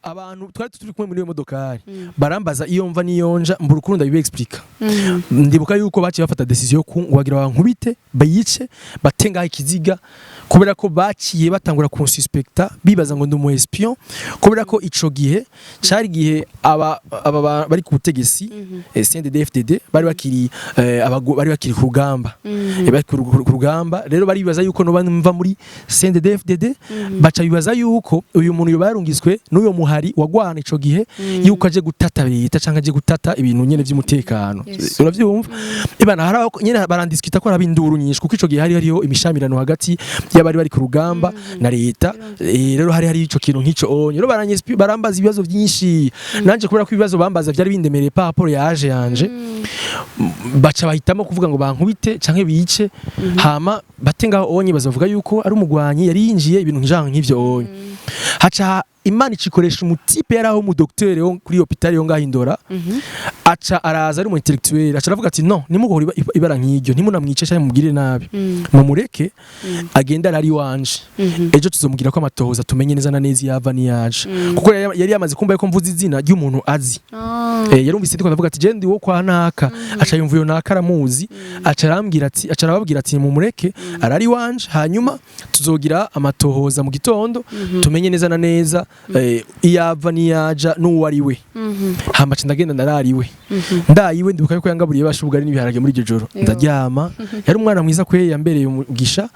Abantu twari turi kumwe muri iyo modokari barambaza iyo mva n'iyo nja, mbura ukuntu ndabiexplica. Ndibuka yuko baciye bafata décision yo bagira bankubite, bayice, bate ngaho ikiziga, kubera ko baciye batangura kunsuspecta, bibaza ngo ndi umu espion, kubera ko ico gihe cari gihe aba bari ku butegetsi, CNDD-FDD, bari bakiri bari bakiri ku rugamba. Bari ku rugamba rero, baribaza yuko noba mva muri CNDD-FDD, baca bibaza yuko uyu muntu yoba yarungiswe n'uyo muhari wagwana ico gihe, yuko aje gutata leta canke aje gutata ibintu nyene vy'umutekano. Uravyumva? Ibana hari aho nyene barandiskuta ko haraba induru nyinshi, kuko ico gihe hari hariho imishamirano hagati y'abari bari ku rugamba na leta. Rero hari ico kintu nk'ico onye rero barambaza ibibazo byinshi. Nanje kubera ko ibibazo bambaza byari bindemereye par rapport yaje yanje, baca bahitamo kuvuga ngo bankubite canke bice, hama bate ngaho onye, bazavuga yuko ari umugwanyi yari yinjiye, ibintu nk'ivyo onye. Haca Imana icikoresha umu type yari aho, umu docteur wo kuri hôpital yo ngaho Indora, aca araza ari umu intellectuel, aca aravuga ati: "No nimuguhora ibara nk'iryo, ntimunamwice canke mumugirire nabi, mumureke agende arari iwanje, ejo tuzomugira ko amatohoza, tumenye neza na neza iyo ava n'iyaje," kuko yari yamaze kumva yuko mvuze izina ry'umuntu azi. Yarumvise ndiko ndavuga ati: "Je ndi wo kwa naka." Aca yumva iyo naka aramuzi, aca arambwira ati, aca arababwira ati: "Mumureke arari iwanje, hanyuma tuzogira amatohoza mu gitondo, tumenye neza na neza iyo ava n'iyaja n'uwo ari we." Hama ca ndagenda ndarariwe, ndayiwe. Ndibuka yuko yangaburiye basha ubugari n'ibiharage muri iryo joro. Ndaryama. Yari umwana mwiza kwe, yambereye umugisha.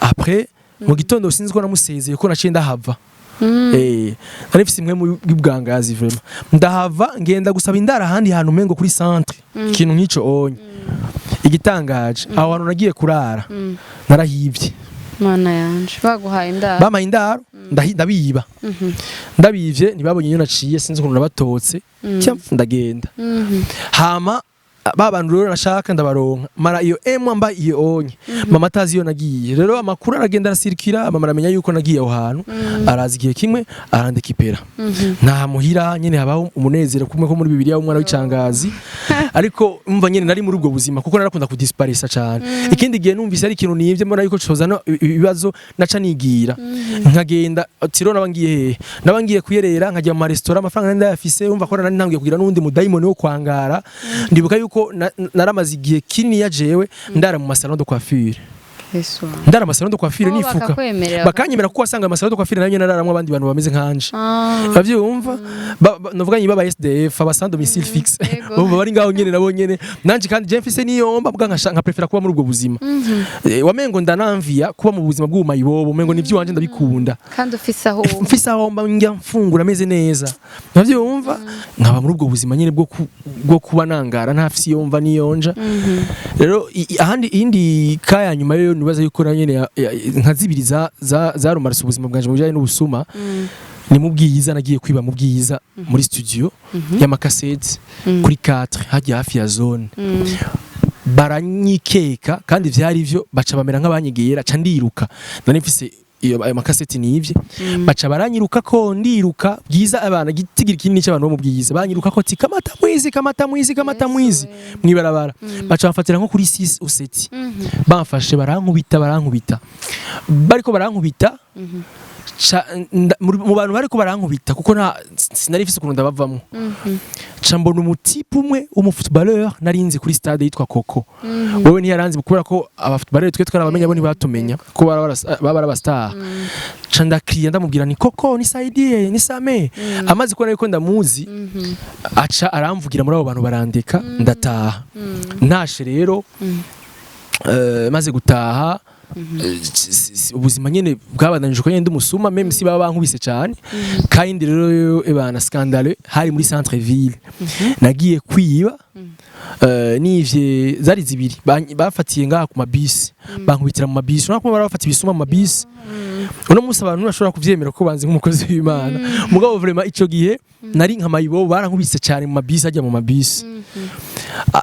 Après mu gitondo sinzi ko namusezeye, ko naciye ndahava. Nari mfise imwe mu bwangazi vraiment, ndahava ngenda gusaba indara ahandi hantu, umengo kuri centre, ikintu nk'ico onye. Igitangaje, aho hantu nagiye kurara narahivye. Mana yanje, baguhaye indaro? Bamaye indaro, ndabiba. Ndabivye, ntibabonye iyo naciye, sinzi ukuntu nabatotse. Tya, ndagenda. Hama ba bantu rero nashaka ndabaronka, mara iyo emwa mba iyo onye, mama atazi iyo nagiye. Rero amakuru aragenda arasirikira, mama aramenya yuko nagiye aho hantu, araza igihe kimwe arandekipera nta muhira nyene, habaho umunezero kumwe ko muri Bibiliya w'umwana w'icangazi. Ariko umva nyene nari muri ubwo buzima, kuko narakunda kudisparisa cane. Ikindi gihe numvise ari ikintu nivye, mbona yuko cozana ibibazo, naca nigira nkagenda. Tiro naba ngiye hehe? Naba ngiye kuyerera, nkajya mu maresitora, amafaranga nari ndayafise. Umva ko nari ntangiye kugira n'uwundi mudayimoni wo kwangara. Ndibuka yuko naramaze igihe kinini ya jewe ndara mu ma salon de coiffure. Yesu wanjye. Ndara mu ma salon de coiffure Oh, nifuka. Bakakwemerera? Bakanyemera, kuko wasanga ama salon de coiffure nayo nyene nararamwo abandi bantu bameze nkanje. Uravyumva? Novuga nyiba aba SDF, aba sans domicile fixe. Bumva bari ngaho nyene nabo nyene nanje, kandi je mfise niyomba bwa nka prefera kuba muri ubwo buzima. Wamengo ndanamvia kuba mu buzima bw'ubumayibobo, umengo nivyo wanje ndabikunda. Kandi ufise aho uba. Mfise aho mba, njya mfungura ameze neza, uravyumva? Nkaba muri ubwo buzima nyene bwo kuba nangara, ntafise iyo mva niyonja. Rero ahandi iyindi kaya nyuma yo nibaza yuko nayo nyene nka zibiri zarumarisa ubuzima bwanje mu bijanye n'ubusuma, ni mu Bwiza. Nagiye kwiba mu Bwiza muri studio y'amakasete kuri 4, hajya hafi ya zone. Baranyikeka, kandi vyari vyo, baca bamera nk'abanyegera, ca ndiruka. Nari mfise iyo ayo makaseti nivye, baca baranyiruka ko ndiruka Bwiza, abana gitigira kinini cy'abantu bo mu Bwiza banyiruka ko ti: "Kamata mwizi, kamata mwizi, kamata mwizi!" Mwibarabara baca bamfatira nko kuri 6 ou 7. Bamfashe barankubita, barankubita, bariko barankubita. Mu bantu bariko barankubita, kuko nta sinari mfise ukuntu ndabavamwo, ca mbona umu type umwe w'umu footballeur narinzi kuri stade yitwa Koko. Wewe ntiyaranzi, kubera ko aba footballeur twe twarabamenya, bo ntibatumenya ko baba ari aba star. Ca ndakiriya, ndamubwira ni Koko, nisaidie, nisame. Amaze kubona yuko ndamuzi, aca aramvugira muri abo bantu, barandeka ndataha. Ntashe rero, maze gutaha, ubuzima nyene bwabandanije uko nyene, ndi umusuma, même si baba bankubise cane. Kandi rero ebana scandale, hari muri centre ville, nagiye kwiba. Nivye zari zibiri, bafatiye ngaha ku mabisi, bankubitira mu mabisi. Urabona ko barabafata ibisuma mu mabisi. Uno munsi abantu ntibashobora kuvyemera ko banzi nk'umukozi w'Imana, mugabo vraiment ico gihe nari nka mayibobo, barankubise cyane mu mabisi, ajya mu mabisi.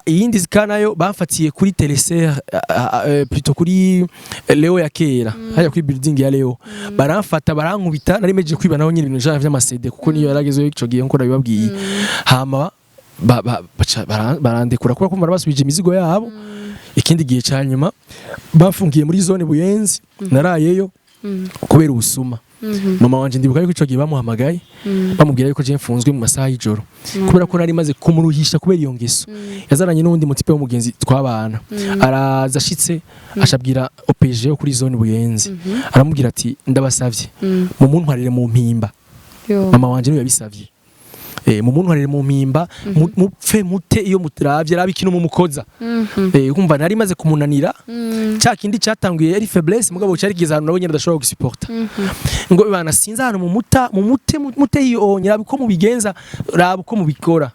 Iyindi zika nayo bamfatiye kuri Teleser, plutôt kuri Leo ya kera, hajya kuri building ya Leo, baramfata barankubita. Nari mejeje kwiba naho nyine ibintu vy'ama CD, kuko niyo yaragezeho ico gihe nkuko nabibabwiye. Hama baca barandekura kubera ko barabasubije imizigo yabo. Ikindi gihe ca nyuma bafungiye muri zone Buyenzi, narayeyo. Kubera ubusuma. Mama wanje, ndibuka yuko ico gihe bamuhamagaye, bamubwira yuko je mfunzwe mu masaha y'ijoro, kubera ko nari maze kumuruhisha kubera iyo ngeso. Yazananye n'uwundi mutipe w'umugenzi twabana, araza, ashitse acabwira OPG yo kuri zone Buyenzi, aramubwira ati: "Ndabasavye, mumuntwarire mu Mpimba." Yo. Mama wanje niwe yabisavye, mumuntwarire mu Mpimba, mupfe mute iyo muravye, raba ikintu mumukoza. Kumva nari maze kumunanira. Ca kindi cyatanguye yari faiblesse, mugabo cyari kigeze ahantu nabo nyene adashobora gusuporta. Ngo bana, sinzi ahantu mumuta, mumute, mute iyo raba uko mubigenza, raba uko mubikora.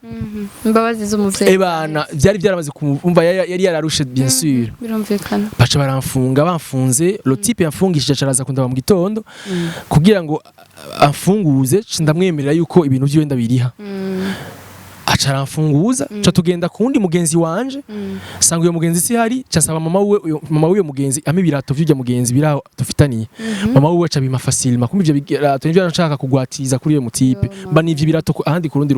Imbabazi z'umuvyeyi. Bana, byari byaramaze kumva, yari yararushe, bien sûr. Birumvikana. Baca baramfunga. Bamfunze, le type yamfungishije acaraza kundaba mu gitondo kugira ngo amfunguze. Ndamwemerera yuko ibintu vyiwe ndabiriha. Aca aramfunguza, ca tugenda ku wundi mugenzi wanje. Sanga uyo mugenzi si hari, ca nsaba mama wiwe, mama w'uyo mugenzi ampa ibirato vy'urya mugenzi biraho dufitaniye. Mama wiwe aca bimpa facilement, kumva ivyo birato nivyo nshaka kugwatiza kuri uyo mutipe, mba nivyo ibirato ahandi ku rundi.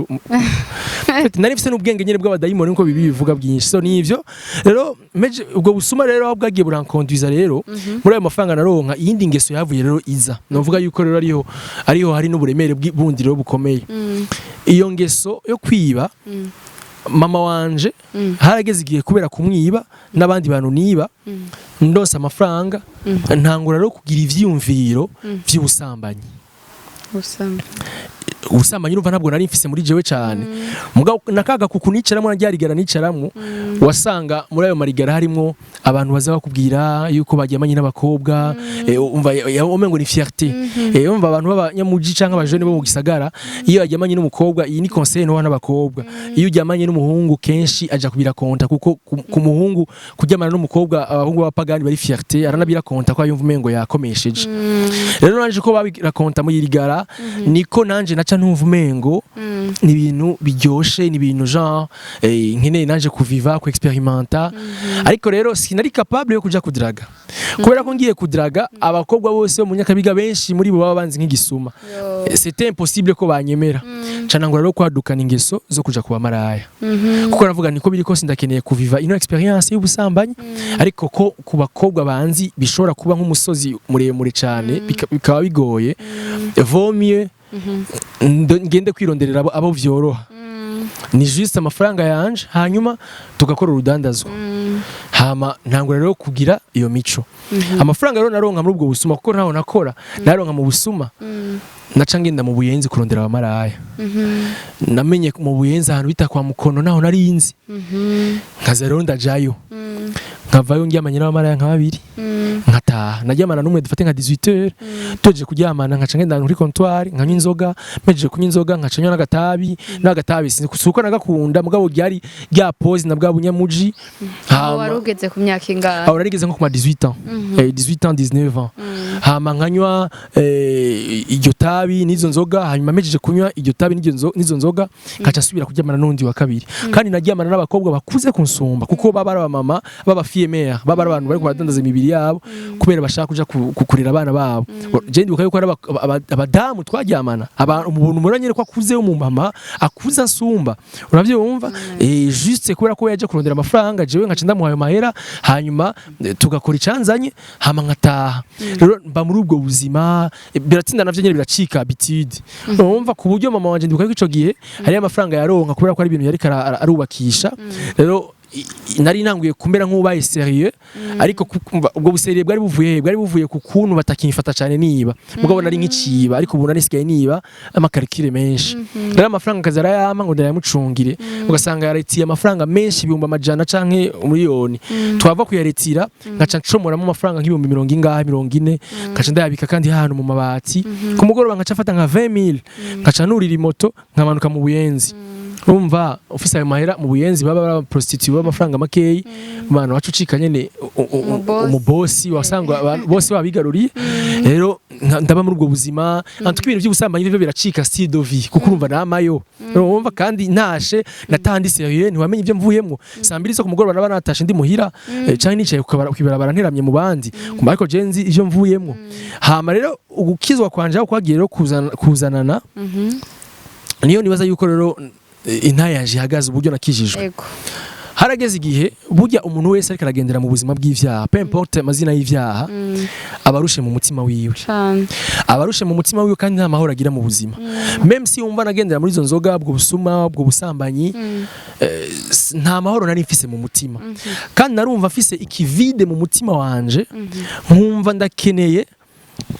Nari mfise n'ubwenge nyene bw'abadayimoni, nkuko bibi bivuga bwinshi. So nivyo rero meje ubwo busuma rero aho bwagiye burankonduiza rero muri ayo mafaranga naronka, iyindi ngeso yavuye rero iza, novuga yuko rero ariho hari n'uburemere bundi rero bukomeye. Iyo ngeso yo kwiba mama wanje, harageze igihe kubera kumwiba n'abandi bantu niba, ndonse amafaranga, ntangura rero kugira ivyiyumviro vy'ubusambanyi. Usanga Ubusambanyi, urumva, ntabwo nari mfise muri jewe cyane, mugabo nakaga kuku nicaramwo na ryarigara nicaramwo, wasanga muri ayo marigara harimwo abantu baza bakubwira yuko baryamanye n'abakobwa. Umva, umengo ni fierté. Umva, abantu b'abanyamuji canke abajene bo mu gisagara, iyo baryamanye n'umukobwa, iyi ni conseil noha n'abakobwa, iyo uryamanye n'umuhungu kenshi aja kubirakonta, kuko ku muhungu kuryamana n'umukobwa, abahungu b'abapagani bari fierté, aranabirakonta ko yumva umengo yakomesheje. Rero nanje ko babirakonta mu yirigara, niko nanje naca ntumva umengo ni ibintu biryoshe, ni ibintu genre nkeneye nanje kuviva, ku experimenta. Ariko rero sinari capable yo kuja kudraga, kubera ko ngiye kudraga abakobwa bose bo mu Nyakabiga, benshi muri bo baba banzi nk'igisuma. C'était impossible ko banyemera. Canangura rero kwadukana ingeso zo kuja kuba maraya, kuko navuga niko biri kose ndakeneye kuviva ino experience y'ubusambanyi, ariko ko ku bakobwa banzi bishobora kuba nk'umusozi muremure cyane, bikaba bigoye, vaut mieux ngende kwironderera abo vyoroha, ni juste amafaranga yanje, hanyuma tugakora urudandazwa. Hama ntangura rero kugira iyo mico. Amafaranga rero naronka muri ubwo busuma, kuko ntaho nakora, naronka mu busuma, naca ngenda mu Buyenzi kurondera abamaraya. Namenye mu Buyenzi ahantu bita kwa Mukono, naho nari nzi. Nkaza rero ndajayo, nkavayo ndyamanye n'abamaraya nka babiri, nkataha. Naryamana n'umwe, dufate nka 18h, tugejeje kuryamana nkaca ngenda kuri comptoir nkanywa inzoga. Mpejeje kunywa inzoga nkaca nywa n'agatabi. Si uko nagakunda, mugabo ryari rya pose na bwa bunyamuji. Aho wari ugeze ku myaka ingahe? Aho narigeze nko ku ma 18 ans, 18 ans, 19 ans. Hama nkanywa iryo tabi n'izo nzoga, hanyuma mpejeje kunywa iryo tabi n'izo nzoga nkaca nsubira kuryamana n'undi wa kabiri. Kandi naryamana n'abakobwa bakuze kunsumba, kuko baba ari abamama, baba fille mère, baba ari abantu bari kubadandaza imibiri yabo kubera bashaka kuja kurera abana babo. Je ndibuka yuko ari abadamu twaryamana, umuntu mubona nyene ko akuze, w'umumama akuze ansumba, uravyumva, juste kubera ko yaje kurondera amafaranga, jewe nkaca ndamuha ayo mahera, hanyuma tugakora icanzanye, hama nkataha. Rero mba muri ubwo buzima, biratinda navyo nyene biracika habitude, urumva, ku buryo mama wanje, ndibuka ko ico gihe hariyo amafaranga yaronka kubera ko ari ibintu yariko arubakisha. Rero nari nanguye kumera nk'ubaye sérieux, ariko kumva ubwo busérieux bwari buvuye he? Bwari buvuye ku kuntu batakimfata cyane niba, mugabo nari nkiciba, ariko ubu nari sigaye niba amakarikire menshi. Rero amafaranga akaza arayampa ngo ndayamucungire, ugasanga yaretiye amafaranga menshi, 100,000 canke 1 miliyoni. Twava kuyaretira nkaca ncomoramo amafaranga nk'ibihumbi mirongo ingahe, 40, nkaca ndayabika kandi hano mu mabati. Ku mugoroba nkaca mfata nka 20,000, nkaca nurira imoto, nkamanuka mu Buyenzi. Urumva, ufise ayo mahera mu Buyenzi baba ari abaprostituée b'amafaranga makeyi, abantu wacu ucika nyene Umubosi. Umubosi, wasanga abantu bose babigaruriye. Rero ndaba muri ubwo buzima. En tout cas, ibintu by'ubusambanyi byo biracika style de vie, kuko urumva namayo, urumva, kandi ntashe nataha ndi sérieux, ntiwamenye ibyo mvuyemwo. Saa 2 zo ku mugoroba naba natashe ndi muhira, canke nicaye kw'ibarabara nteramye mu bandi. Kumva, ariko je nzi ivyo mvuyemwo. Hama rero ugukizwa kwanje aho kwagiye rero kuzanana, niyo nibaza yuko rero intaye yanje ihagaze, uburyo nakijijwe. Harageze igihe, burya umuntu wese ariko aragendera mu buzima bw'ivyaha, peu importe amazina y'ivyaha, abarushe mu mutima wiwe. Cane. Abarushe mu mutima wiwe kandi nta mahoro agira mu buzima. Même si wumva nagendera muri izo nzoga, ubwo busuma, ubwo busambanyi, nta mahoro nari mfise mu mutima. Kandi narumva mfise iki vide mu mutima wanje, nkumva ndakeneye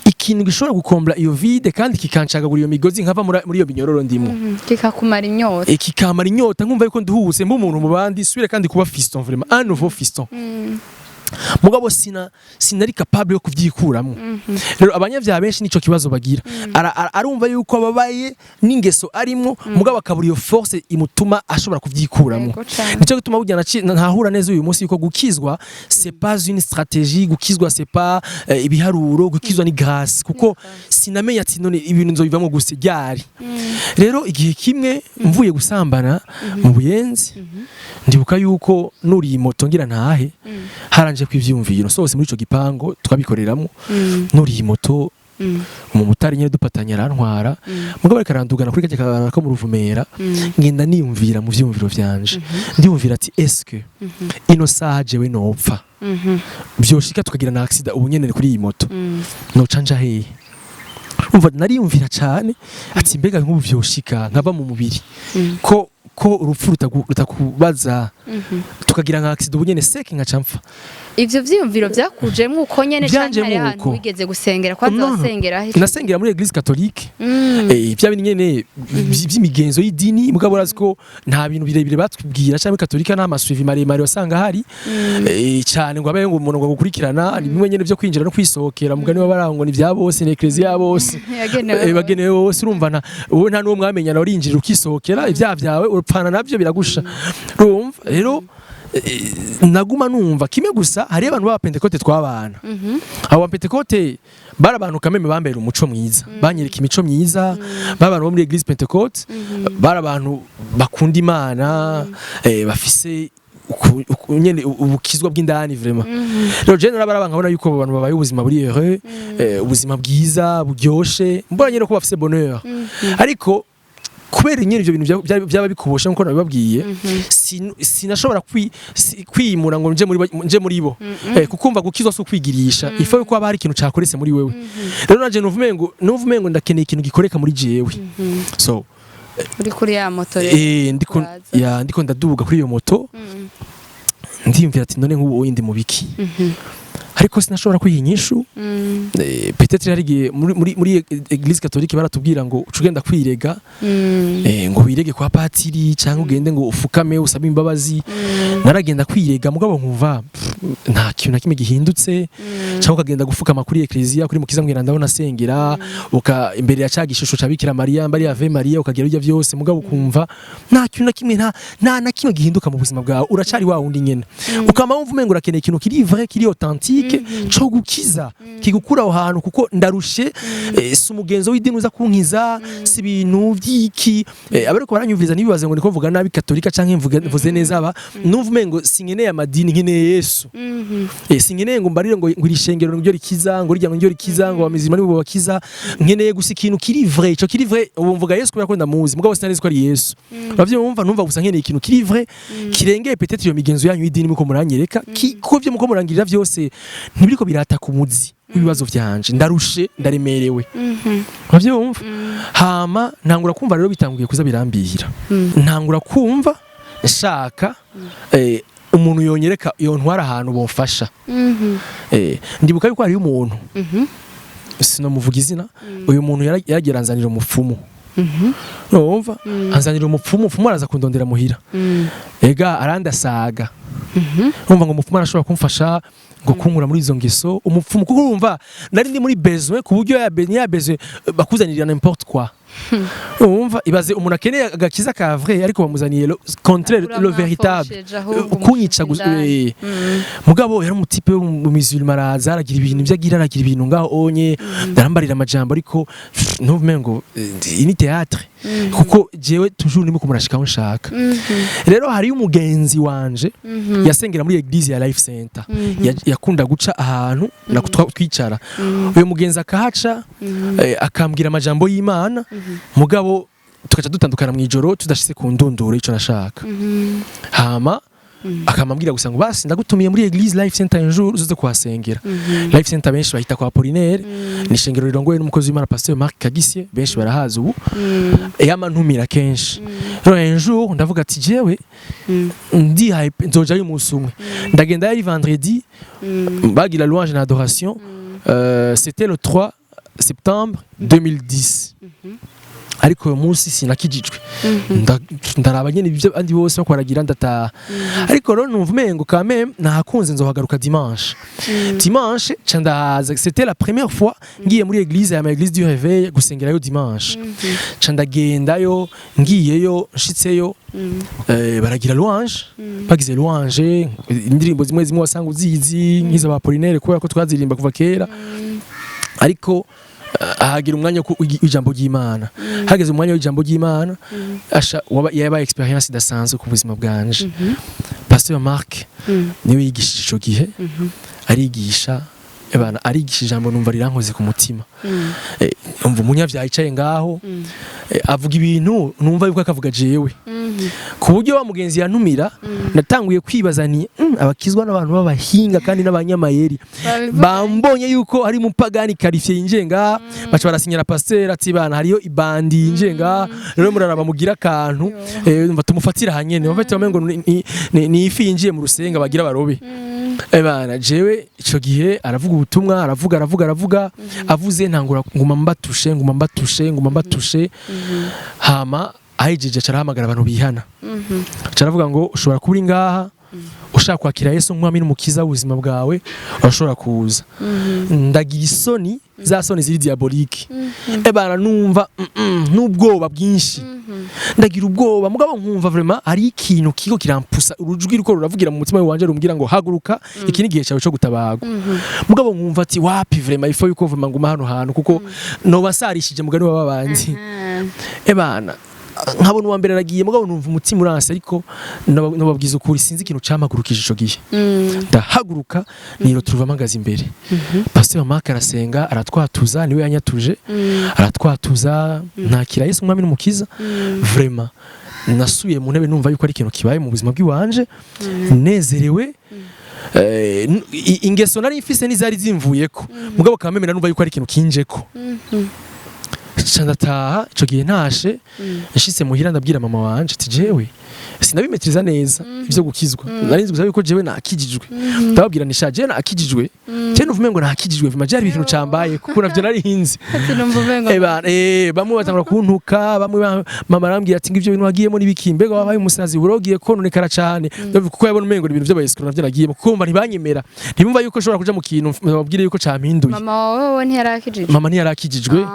ikintu gishobora gukombla iyo vide kandi kikancagagura iyo migozi, nkava muri iyo minyororo ndimo. Kikakumara inyota. Kikamara inyota, nkumva yuko nduhuse mba umuntu mu bandi, subire kandi kuba fiston, vraiment un nouveau fiston. Mugabo sinari capable yo kuvyikuramwo. Rero abanyavyaha benshi nico kibazo bagira. Arumva yuko ababaye n'ingeso arimwo, mugabo akabura iyo force imutuma ashobora kuvyikuramwo. Yego cane. Nico gituma burya ntahura neza uyu munsi yuko gukizwa c'est pas une stratégie, gukizwa c'est pas ibiharuro, gukizwa ni grâce, kuko sinamenya ati none ibintu nzobivamo gusa ryari. Rero igihe kimwe mvuye gusambana mu Buyenzi, ndibuka yuko nuriye moto ngira ntahe, haranje kwivyumviro sose muri ico gipango twabikoreramo. Nuriye moto, umumotari nyene dupatanya arantwara, mugabo ariko arandugana kuri kajya kabarabara ko mu Ruvumera, ngenda niyumvira mu vyumviro vyanje, ndiyumvira ati: "Est-ce que ino saha jewe nopfa, vyoshika tukagira na accident ubu nyene kuri iyi moto, noca nja hehe?" Umva, nariyumvira cane ati: "Mbega nk'ubu vyoshika nkava mu mubiri, ko urupfu rutakubaza, tukagira nka accident ubu nyene seke, nkaca mpfa?" Ivyo vyiyumviro vyakujemwo uko nyene canke Vyanjemwo hari ahantu uko. wigeze gusengera? Kwanza No, no. wasengera he? Nasengera muri église catholique. Vya bintu nyene vy'imigenzo y'idini, mugabo urazi ko nta bintu birebire batubwira, cyangwa katolika nta ma suivi maremare wasanga hari cyane ngo abe ngo umuntu ngo gukurikirana. Ni bimwe nyene vyo kwinjira no kwisohokera, mugani w'abarango ni vya bose, ni ecclesia ya bose. Yagenewe Bagenewe bose. Urumva nta wowe nta n'uwo mwamenyana, urinjira ukisohokera, ibyaha byawe urupfana nabyo biragusha. Urumva rero, naguma numva kimwe gusa: hariyo abantu b'abapentekote twabana. Abo bapentekote bari abantu kameme bambera umuco mwiza, banyereka imico myiza. Bari abantu bo muri église Pentecôte, bari abantu bakunda Imana, bafise nyene ubukizwa bw'indani vraiment. Rero je narabaraba nkabona yuko abo bantu babaye ubuzima buri heureux, ubuzima bwiza buryoshe, mbona nyene ko bafise bonheur. Ariko kubera nyene ivyo bintu byaba bikubosha nkuko nabibabwiye, sinashobora kwimura ngo nje muri bo, kuko umva gukizwa si ukwigirisha, ifa yuko haba hari ikintu cakorese muri wewe. Rero nanje numva umengo ndakeneye ikintu gikoreka muri jewe. So uri kuri ya moto rero, ndiko uraza. Ya, ndiko ndaduga kuri iyo moto, ndiyumvira ati: "None nk'ubu ndi mu biki?" Ariko sinashobora kwiha inyishu. Peut-être hari igihe muri église catholique baratubwira ngo uca ugenda kwirega, ngo wirege kwa patiri cyangwa ugende ngo ufukame usabe imbabazi. Naragenda kwirega, mugabo nkumva pff, nta kintu na kimwe gihindutse. Cyangwa ukagenda gufukama kuri ecclesia, kuri Mukiza Mwira, ndabona asengera uka imbere ya ca gishusho ca Bikira Mariya, mbari Ave Maria, ukagira ibyo byose, mugabo ukumva nta kintu na kimwe, nta na kimwe gihinduka mu buzima bwawe, uracari wa wundi nyene. Ukama wumva umengo urakeneye ikintu kiri vrai, kiri authentique, co gukiza, kigukura aho hantu, kuko ndarushe. Si umugenzo w'idini uza kunkiza, si ibintu by'iki. Abariko baranyumviriza ntibibaze ngo niko mvuga nabi katolika canke mvuze neza. Aba numva umengo sinkeneye amadini, nkeneye Yesu. Sinkeneye ngo mbarire ngo iri shengero ngo rikiza, ngo rirya ngo rikiza, ngo abamizima nibo bakiza. Nkeneye gusa ikintu kiri vrai. Ico kiri vrai, ubu mvuga Yesu kubera ko ndamuzi, mugabo sinari ko ari Yesu. Uravyumva? Numva gusa nkeneye ikintu kiri vrai, kirengeye peut-être iyo migenzo yanyu y'idini muko muranyereka, kuko ivyo muko murangirira vyose ntibiriko birataka umuzi w'ibibazo vyanje. Ndarushe, ndaremerewe. Uravyumva? Hama ntangura kumva rero bitanguye kuza birambihira, ntangura kumva nshaka umuntu yonyereka, yontwara ahantu bomfasha. Ndibuka yuko hariyo umuntu, sinomuvuga izina, uyu muntu yaragiye aranzanira umupfumu. Urumva, anzanira umupfumu, umupfumu araza kundondera muhira, ega arandasaga. Urumva ngo umupfumu arashobora kumfasha ngo kunkura muri izo ngeso. Umupfumu, kuko urumva nari ndi muri besoin, ku buryo ya besoin bakuzanirira n'importe quoi. Urumva, ibaze umuntu akeneye agakiza ka vrai, ariko bamuzaniye le contraire, le véritable, kunyica gusa. Mugabo yari umu type w'umumusulman, araza aragira ibintu ibyo agira, aragira ibintu ngaho onye, arambarira amajambo, ariko ntuvume ngo iyi ni théâtre, kuko jewe toujours ndimo kumurashika aho nshaka. Rero hariyo umugenzi wanje yasengera muri église ya Life Center, yakunda guca ahantu twicara. Uyu mugenzi akahaca, akambwira amajambo y'Imana, mugabo tugaca dutandukana mu ijoro tudashitse ku ndunduro ico nashaka. Hama Akamambwira gusa ngo basi ndagutumiye muri Église Life Center, un jour uzoze kuhasengera. Life Center benshi bahita kwa Apollinaire, ni ishengero rirongoye n'umukozi w'Imana Pasteur Marc Kagisie, benshi barahazi ubu. Yama ntumira kenshi. Rero un jour ndavuga ati jewe ndihaye, nzojayo umunsi umwe. Ndagenda, yari vendredi, bagira louange na adoration. C'était le 3 septembre 2010, ariko uyo munsi sinakijijwe. Ndaraba nyene ibyo abandi bose bako baragira, ndataha. Ariko rero numva umengo quand même nahakunze, nzohagaruka dimanche. Dimanche ca ndahaza. C'était la première fois ngiye muri église ya ma église du réveil gusengerayo dimanche. Ca ndagendayo, ngiyeyo, nshitseyo, baragira louange. Bagize louange, indirimbo zimwe zimwe wasanga uzizi, nk'iza ba Apollinaire, kubera ko twaziririmba kuva kera. Ariko hagira umwanya wo w'ijambo ry'Imana. Hageze umwanya w'ijambo ry'Imana, asha yabaye expérience idasanzwe ku buzima bwanje. Pasteur Marc niwe yigishije ico gihe. Arigisha, ebana, arigisha ijambo numva rirankoze ku mutima. Umva umunyavyaha yicaye ngaho, avuga ibintu numva yuko akavuga jewe, ku buryo wa mugenzi yantumira natanguye kwibaza ni abakizwa n'abantu b'abahinga kandi n'abanyamayeri. Babivuga. Bambonye yuko hari umupagani qualifié yinjiye ngaha, baca barasinyira pasteur ati bana hariyo ibandi yinjiye ngaha, rero muraraba mugira akantu, umva tumufatira hanyene bafite bamengo ni ifi yinjiye mu rusenga bagira barobe. Bana, jewe ico gihe aravuga ubutumwa, aravuga, aravuga, aravuga, avuze ntangura nguma mbatushe, nguma mbatushe, nguma mbatushe. Hama ahejeje aca arahamagara abantu bihana, aca aravuga ngo ushobora kuba uri ngaha ushaka kwakira Yesu nk'umwami n'umukiza w'ubuzima bwawe, urashobora kuza. Ndagira isoni, za soni ziri diabolique. Ebana, numva n'ubwoba bwinshi, ndagira ubwoba, mugabo nkumva vraiment hari ikintu kiko kirampusa, urujwi ruko ruravugira mu mutima wanje rumbwira ngo haguruka, iki ni igihe cyawe cyo gutabagwa. Mugabo nkumva ati wapi, vraiment il faut yuko vraiment nguma hano hantu, kuko noba sarishije mugani w'ababandi. Ebana, nkabona uwa mbere aragiye, mugabo numva umutima uranse. Ariko nababwiza ukuri, sinzi ikintu campagurukije ico gihe. Ndahaguruka, niro turuva mpagaze imbere. Pasteur Marc arasenga, aratwatuza, niwe yanyatuje, aratwatuza, ntakira Yesu umwami n'umukiza. Vraiment nasubiye mu ntebe numva yuko ari ikintu kibaye mu buzima bw'iwanje, nezerewe. Ingeso nari mfise nizari zimvuyeko, mugabo kamemera numva yuko ari ikintu kinjeko. Nca ndataha. Ico gihe ntashe, nshitse muhira ndabwira mama wanje ati jewe sinabimetiriza neza ivyo gukizwa, nari nzi gusa yuko jewe nakijijwe. Ndababwira nisha jewe nakijijwe, jewe numva umengo nakijijwe, vuma je hari ibintu cambaye kuko navyo nari hinzi. Ati numva umengo. Bana, bamwe batangura kuntuka, bamwe mama arambwira ati ngo ivyo bintu wagiyemo n'ibiki, mbega wabaye umusazi, urogiye kononekara cane. Kuko yabona umengo ni ibintu vy'abayesikuru navyo nagiyemo, kuko mba ntibanyemera, ntibumva yuko nshobora kuja mu kintu bababwire yuko campinduye. Mama wawe wowe ntiyarakijije? Mama ntiyarakijijwe.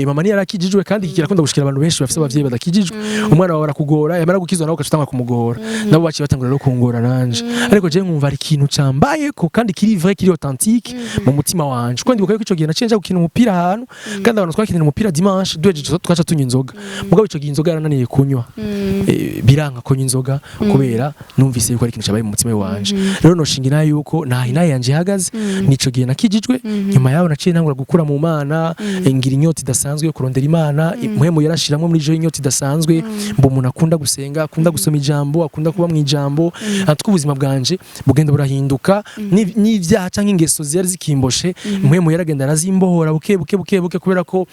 Mama ntiyarakijijwe, kandi iki kirakunda gushikira abantu benshi bafise abavyeyi badakijijwe. Umwana wawe arakugora, yamara gukizwa nawe ugaca utangura kumugora. Nabo baciye batangura rero kungora nanje, ariko je nkumva hari ikintu cambayeko kandi kiri vrai, kiri authentique mu mutima wanje, kuko ndibuka yuko ico gihe naciye nja gukina umupira ahantu, kandi abantu twakinira umupira dimanche, duhejeje twaca tunywa inzoga. Mugabo ico gihe inzoga yarananiye kunywa. Biranga kunywa inzoga kubera numvise yuko ari ikintu cabaye mu mutima wanje. Rero noshinga inaye yuko naho inaye yanje ihagaze nico gihe nakijijwe. Nyuma yaho naciye ntangura gukura mu Mana, ngira inyota idasanzwe yo kurondera Imana. Impwemu yarashiramwo muri jo inyota idasanzwe, mba umuntu akunda gusenga, akunda gusoma ijambo, akunda kuba mu ijambo. Atwo ubuzima bwanje bugenda burahinduka, n'ivyaha canke ingeso zari zikimboshe, impwemu yaragenda arazimbohora buke buke buke buke, kubera ko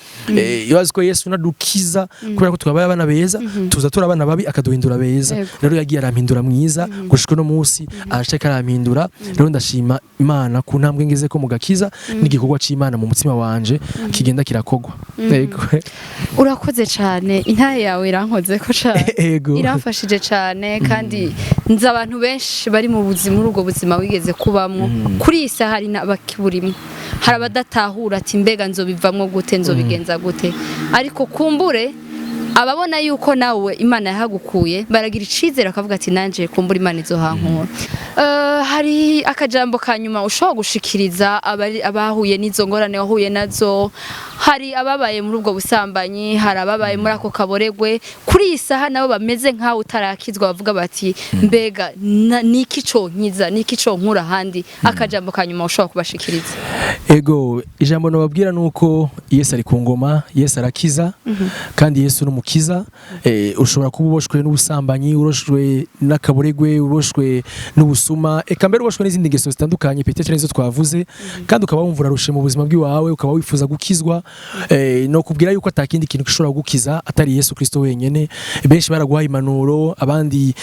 ibazi ko Yesu nadukiza kubera ko twabaye abana beza, tuza turi abana babi akaduhindura beza. Rero yagiye arampindura mwiza gushika no munsi arashaka arampindura. Rero ndashima Imana ku ntambwe ngeze ko mu gakiza n'igikorwa c'Imana mu mutima wanje kigenda kirakogwa. Yego. Urakoze cyane, intahe yawe irankoze ko cyane. Yego. Iramfashije cyane, kandi nzi abantu benshi bari mu buzima, muri ubwo buzima wigeze kubamwo. Kuri iyi saha hari n'abakiburimo, hari abadatahura ati mbega nzobivamwo gute, nzobigenza gute? Ariko kumbure ababona yuko nawe Imana yahagukuye baragira icizere, bakavuga ati nanje kumbura Imana izohankura. Hari akajambo ka nyuma ushobora gushikiriza abahuye n'izo ngorane wahuye nazo? Hari ababaye muri ubwo busambanyi, hari ababaye muri ako kaboregwe, kuri iyi saha nabo bameze nkawe utarakizwa, bavuga bati mbega niki conkiza, niki conkura ahandi? Akajambo ka nyuma ushobora kubashikiriza? Ego, ijambo nababwira nuko Yesu ari ku ngoma, Yesu arakiza, kandi Yesu n'umukiza. n'umukiza. Ushobora kuba uboshwe n'ubusambanyi, uboshwe n'akaboregwe, uboshwe n'ubusuma, eka mbere uboshwe n'izindi ngeso zitandukanye, peut-être nizo twavuze, kandi ukaba wumva urarushe mu buzima bw'iwawe, ukaba wifuza gukizwa. No kubwira yuko atakindi kintu gishobora kugukiza atari Yesu Kristo wenyene. Benshi baraguha impanuro, abandi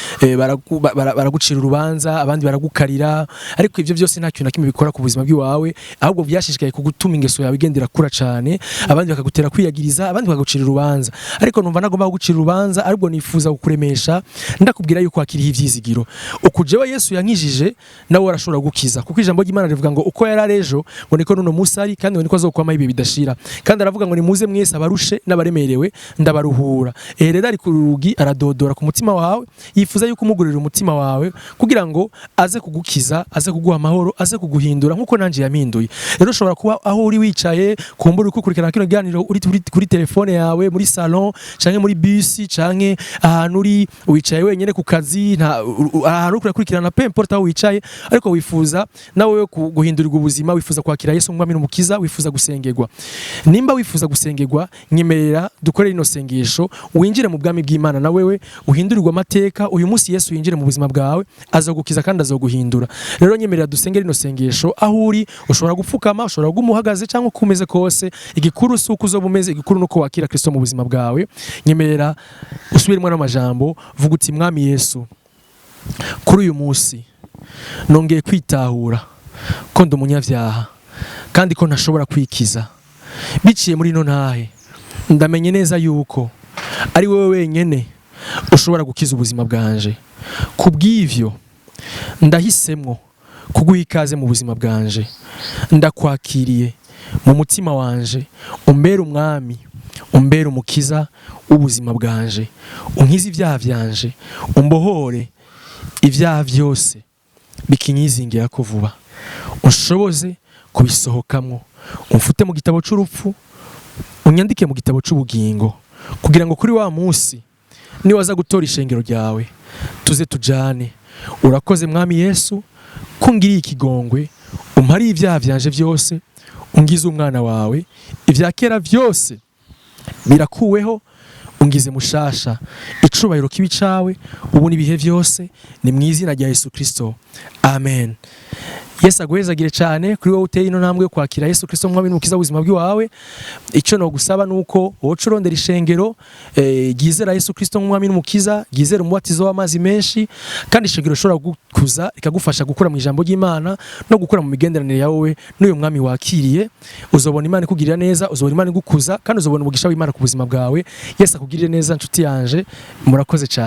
baragucira urubanza, abandi baragukarira, ariko ivyo byose nta kintu na kimwe bikora ku buzima bw'iwawe, ahubwo byashishikaye kugutuma ingeso yawe igenda irakura cane. Abandi bakagutera kwiyagiriza, abandi bakagucira urubanza, ariko numva nagomba kugucira urubanza, ariko nifuza kukuremesha ndakubwira yuko hakiriho ivyizigiro. Uku jewe Yesu yankijije, nawe arashobora gukiza, kuko ijambo ry'Imana rivuga ngo uko yari ari ejo, ngo niko nuno musi ari, kandi ngo niko azokwama ibihe bidashira. Kandi aravuga ngo: "Nimuze mwese abarushe n'abaremerewe, ndabaruhura." Rero ari ku rugi, aradodora ku mutima wawe, yifuza yuko umugurira umutima wawe kugira ngo aze kugukiza, aze kuguha amahoro, aze kuguhindura nkuko nanje yampinduye. Rero ushobora kuba aho uri wicaye, kumbura uri gukurikirana kino kiganiro uri kuri telefone yawe, muri salon canke muri bus, canke ahantu uri wicaye wenyene ku kazi, nta ahantu uri kurakurikirana, peu importe aho wicaye, ariko wifuza nawe guhindurirwa ubuzima, wifuza kwakira Yesu nk'umwami n'umukiza, wifuza gusengerwa. Nimba wifuza gusengerwa, nyemerera dukore rino sengesho, winjire mu bwami bw'Imana, na wewe uhindurirwe amateka. Uyu munsi Yesu yinjire mu buzima bwawe, azogukiza kandi azoguhindura. Rero nyemerera dusenge rino sengesho. Aho uri ushobora gupfukama, ushobora kuguma uhagaze, cyangwa uko umeze kose. Igikuru si uko uzoba umeze, igikuru nuko wakira Kristo mu buzima bwawe. Nyemerera usubiremo n'amajambo, vuga uti: "Mwami Yesu, kuri uyu munsi nongeye kwitahura ko ndi umunyabyaha kandi ko ntashobora kwikiza. Biciye muri ino ntahe, ndamenye neza yuko ari wowe wenyene ushobora gukiza ubuzima bwanje. Kubw'ivyo ndahisemwo kuguha ikaze mu buzima bwanje. Ndakwakiriye mu mutima wanje, umbere umwami, umbere umukiza w'ubuzima bwanje. Unkize ibyaha byanje, umbohore ibyaha byose bikinyizingira ko vuba, unshoboze kubisohokamwo. Umfute mu gitabo c'urupfu, unyandike mu gitabo c'ubugingo, kugira ngo kuri wa munsi niwaza gutora ishengero ryawe tuze tujane. Urakoze Mwami Yesu ko ungiriye ikigongwe, umpariye ibyaha vyanje byose, ungize umwana wawe. Ibya kera byose birakuweho, ungize mushasha. Icubahiro kibi cawe ubu n'ibihe byose, ni mu izina rya Yesu Kristo, amen." Yesu aguhezagire cyane kuri wowe uteye ino ntambwe yo kwakira Yesu Kristo nk'umwami n'umukiza w'ubuzima bw'iwawe. Icyo nogusaba nuko woca urondera ishengero ryizera Yesu Kristo nk'umwami n'umukiza, ryizera umubatizo w'amazi menshi, kandi ishengero rishobora kugukuza, rikagufasha gukura mu ijambo ry'Imana no gukura mu migenderanire yawe n'uyu mwami wakiriye. Uzobona Imana ikugirira neza, uzobona Imana igukuza, kandi uzobona umugisha w'Imana ku buzima bwawe. Yesu akugirire neza, nshuti yanje. Murakoze cyane.